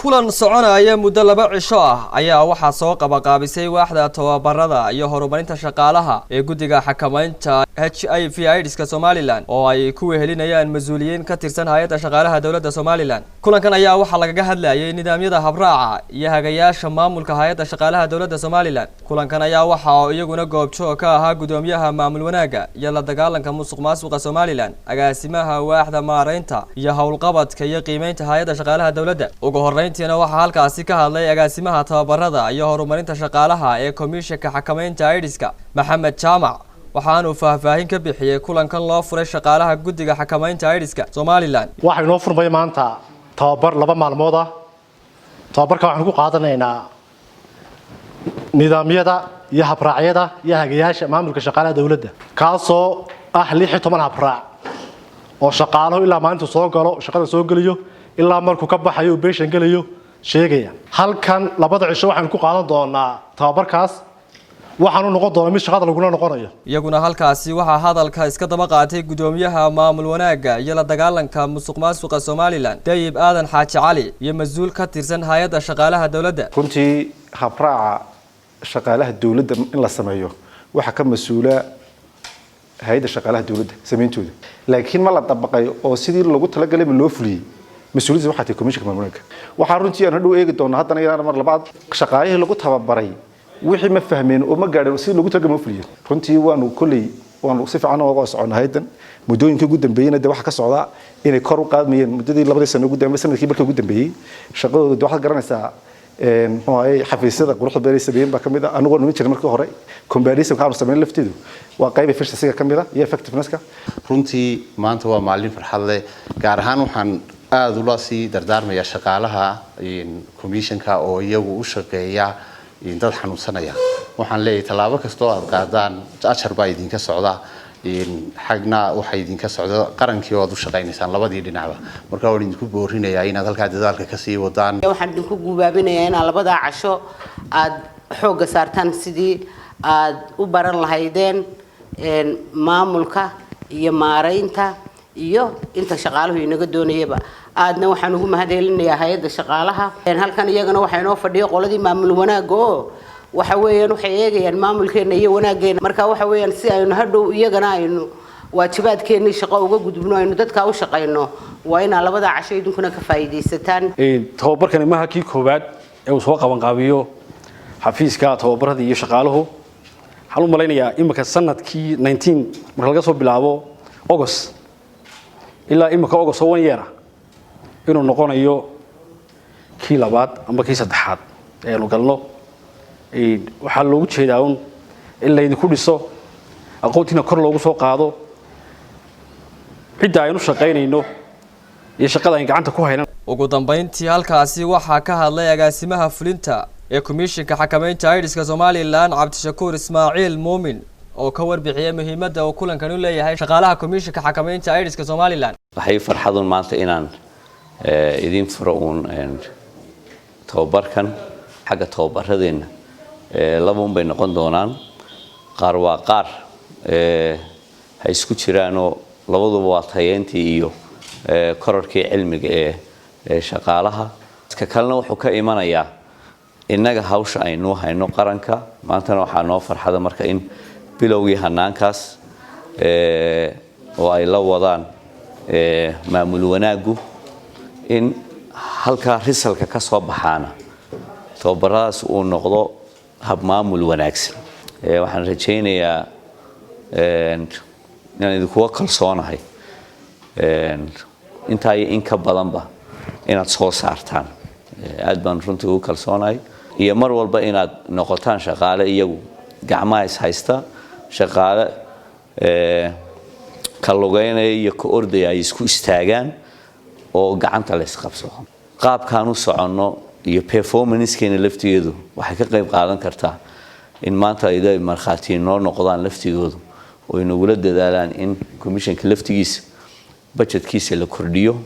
Kulan soconaya muddo 2 cisho ah ayaa waxaa soo qabaqaabisay waaxda tababarada iyo horumarinta shaqaalaha ee guddiga xakamaynta HIV AIDS-ka Somaliland, oo ay ku wehelinayaan mas-uuliyiin ka tirsan hay-adda shaqaalaha dowladda Somaliland. Kulankan ayaa waxaa lagaga hadlayay nidaamyada habraaca iyo hagayaasha maamulka hay-adda shaqaalaha dowladda Somaliland. Kulankan ayaa waxaa iyaguna goobjoog ka ahaa guddoomiyaha maamul wanaagga iyo la dagaalanka musuq maasuqa Somaliland, agaasimaha waaxda maareynta iyo howlqabadka iyo qiimeynta hay-adda shaqaalaha dowladda. Ugu horeyntiina waxaa halkaasi ka hadlay agaasimaha tababarada iyo horumarinta shaqaalaha ee komishanka xakamaynta AIDS-ka, Maxamed Jaamac, waxaanuu faahfaahin ka bixiyey kulankan loo furay shaqaalaha guddiga xakamaynta AIDS-ka Somaliland. Waxaa inoo furmay maanta tababar 2 maalmood ah. Tababarka waxaanu ku qaadanaynaa nidaamyada iyo habraacyada iyo hagayaasha maamulka shaqaalaha dowladda, kaasoo ah 16 habraac oo shaqaaluhu ilaa maalintuu soo galo, shaqada soo geliyo, ilaa markuu ka baxayo uu beeshan gelayo sheegaya. Halkan labada cisho waxaanu ku qaadan doonaa tababarkaas, waxaanu noqon doonaa mid shaqada lagula noqonayo. Iyaguna halkaasi waxaa hadalka iska daba qaatay guddoomiyaha maamul wanaagga iyo la dagaalanka musuq maasuqa Somaliland, Dayib Aadan Xaaji Cali, iyo mas-uul ka tirsan hay-adda shaqaalaha dowladda. Runtii habraaca shaqaalaha dowladda in la sameeyo waxaa ka mas-uula hay-adda shaqaalaha dowladda sameyntooda, laakiin ma la dabaqay oo sidii loogu talagalay ma loo fuliyey? Mas-uuliyadda waxaa tahay komishanka maamul wanaagga. Waxaa runtii aan hadhow eegi doonaa haddana iyadana mar labaad, shaqaalihii lagu tababaray wixii ma fahmeen oo ma gaadheen, sidii loogu talagalay ma fuliyeen? Runtii waanu kolley waanu si fiican uga soconnaa hay'addan. Muddooyinkii ugu dambeeyeyna de waxaa ka socda inay kor u qaadmayeen muddadii 2dii sano ugu dambeeyey, sanadkii markii ugu dambeeyey shaqadooda. De waxaad garanaysaa, muxuu ahaye, xafiisyada quruxda badan ay sameeyeen baa kamid ah. Anigoo numin jiray markii hore, comparison aanu sameyn lafteedu waa qayb efficiency-ga kamid ah iyo effectiveness-ka. Runtii maanta waa maalin farxad leh. Gaar ahaan waxaan aada ula sii dardaarmaya shaqaalaha commissionka oo iyagu u shaqeeya dad xanuunsanaya. Waxaan leeyahay, tallaabo kastoo aad qaadaan ajar baa idinka socda, xagna waxaa idinka socda qarankii oo aad u shaqaynaysaan, labadii dhinacba. Marka waan idinku boorinayaa inaad halkaa dadaalka kasii wadaan. Waxaan idinku guubaabinayaa inaad labadaa casho aada xoogga saartaan sidii aad u baran lahaydeen maamulka iyo maaraynta iyo inta shaqaaluhu inaga doonayaba. Aadna waxaan ugu mahadcelinayaa hay-adda shaqaalaha. Halkan iyagana waxaa inoo fadhiyo qoladii maamul wanaagga, oo waxa weeyaan waxay eegayaan maamulkeena iyo wanaaggeena. Marka waxa weeyaan si aynu hadhow iyagana aynu waajibaadkeennii shaqo uga gudubno, aynu dadkaa u shaqayno, waa inaa labadaa casho idinkuna ka faa'iidaysataan. Tababarkani maaha kii koowaad ee uu soo qabanqaabiyo xafiiska tababarada iyo shaqaaluhu. Waxaan u malaynayaa imika sanadkii 19 marka laga soo bilaabo August ilaa imika August oo one year ah inuu noqonayo kii labaad ama kii saddexaad ee aynu galno. Waxaa loogu jeedaa un in laydinku dhiso aqoontiina, kor loogu soo qaado cidda aynu shaqaynayno iyo shaqada aynu gacanta ku haynan. Ugu dambeyntii halkaasi waxaa ka hadlay agaasimaha fulinta ee komishinka xakamaynta AIDS-ka Somaliland, Cabdishakuur Ismaaciil Muumin, oo ka warbixiyay muhiimadda uu kulankan u leeyahay shaqaalaha komishinka xakamaynta AIDS-ka Somaliland. Waxay farxadun maanta inaan idiin furo uun tababarkan. Xagga tababaradeenna laba un bay noqon doonaan. Qaar waa qaar ha isku jiraanoo labaduba waa tayeyntii iyo korarkii cilmiga ee shaqaalaha. Ka kalena wuxuu ka imanayaa innaga hawsha aynuu hayno qaranka. Maantana waxaa noo farxada marka in bilowgii hanaankaas oo ay la wadaan maamul wanaaggu in halkaa result-ka ka soo baxaana tababaradaas uu noqdo hab maamul wanaagsan. Waxaan rajaynayaa inaan idinkuga kalsoonahay intaa iyo in ka badanba inaad soo saartaan. Aad baan runtii ugu kalsoonahay, iyo mar walba inaad noqotaan shaqaale iyagu gacmaha is haysta, shaqaale ka lugeynaya iyo ka ordaya ay isku istaagaan oo gacanta la isqabsado. Qaabkaan u soconno iyo performancekeena laftigeedu waxay ka qayb qaadan kartaa in maanta ay markhaati noo noqdaan laftigoodu oo inagula dadaalaan in commissionka laftigiisa budgetkiisa la kordhiyo.